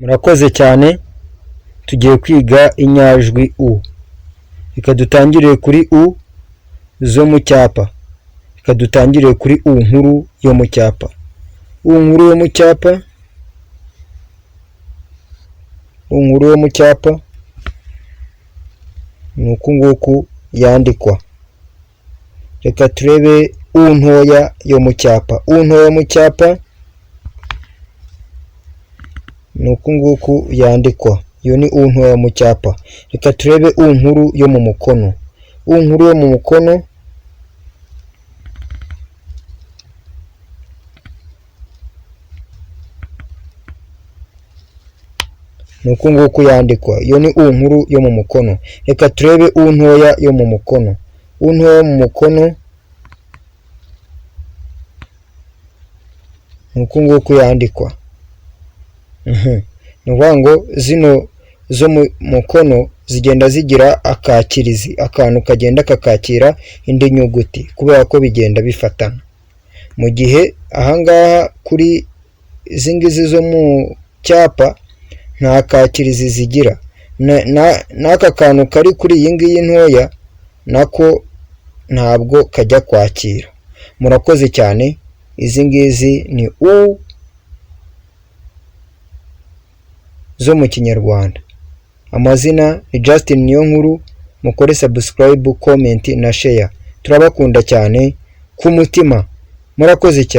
Murakoze cyane, tugiye kwiga inyajwi u. Reka dutangire kuri u zo mu cyapa. Reka dutangire kuri u nkuru yo mu cyapa. U nkuru yo mu cyapa, u nkuru yo mu cyapa ni uku nguku yandikwa. Reka turebe u ntoya yo mu cyapa. U ntoya yo mu cyapa ni uku nguku yandikwa. Iyo ni u ntoya mu cyapa. Reka turebe u nkuru yo mu mukono. U nkuru yo mu mukono ni uku nguku yandikwa. Iyo ni u nkuru yo mu mukono. Reka turebe u ntoya yo mu mukono. U ntoya yo mu mukono ni uku nguku yandikwa. Ni ukuvuga ngo zino zo mu mukono zigenda zigira akakirizi, akantu kagenda kakakira indi nyuguti kubera ko bigenda bifatana. Mu gihe ahangaha kuri izi ngizi zo mu cyapa nta kakirizi zigira, n'aka kantu kari kuri iyi ngiyi ntoya nako ntabwo kajya kwakira. Murakoze cyane, izi ngizi ni u zo mu Kinyarwanda. Amazina ni Justin Niyonkuru, mukore subscribe, comment na share. Turabakunda cyane ku mutima. Murakoze cyane.